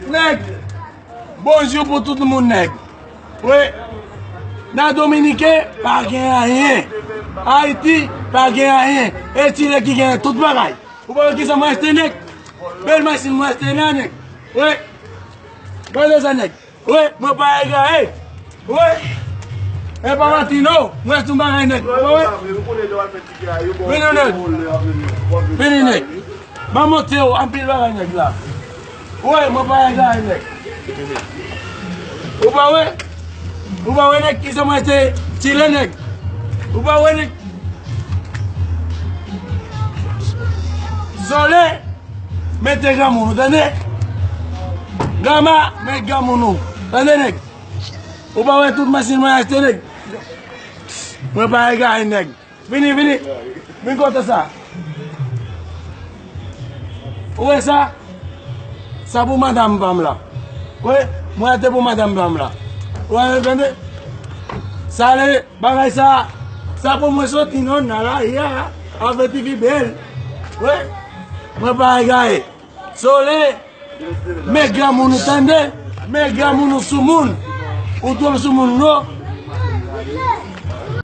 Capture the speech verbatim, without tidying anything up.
Nèg, bonjou pou tout moun, nèg. Wi. Nan Dominiken, pa gen anyen. Ayiti, pa gen anyen. E Chile ki gen tout bagay. Ou pa wè kisa mwen achte, nèg? Bèl machin mwen achte la, nèg. Wi. Gade sa, nèg. Wi, mwen pa egare. Wi. E pa manti non. Mwen tou bagay, nèg. Ou pa wè? Vini, nèg. Vini, nèg. Ban monte w anpil bagay, nèg la. Wi, mwen pa egare, nèg. Ou pa wè? Ou pa wè, nèg, kisa mwen achte Chile, nèg? Ou pa wè, nèg? Sole, mete granmoun ou, tande? Gama, met granmoun ou, tande, nèg? Ou pa wè tout machin mwen achte, nèg? Mwen pa egare, nèg. Vini, vini. Vin kote sa. Ou wè sa? Sa pou madanm pa m la. Wi, mwen achte pou madanm pa m la. Ou wè, tande? Sa le bagay sa. Sa pou mwen soti non nan lari a. Avè ti fi bèl. Wi. Mwen pa egare. Sole. Men granmoun ou, tande. Men granmoun ou, soumoun. Ou twò soumoun non.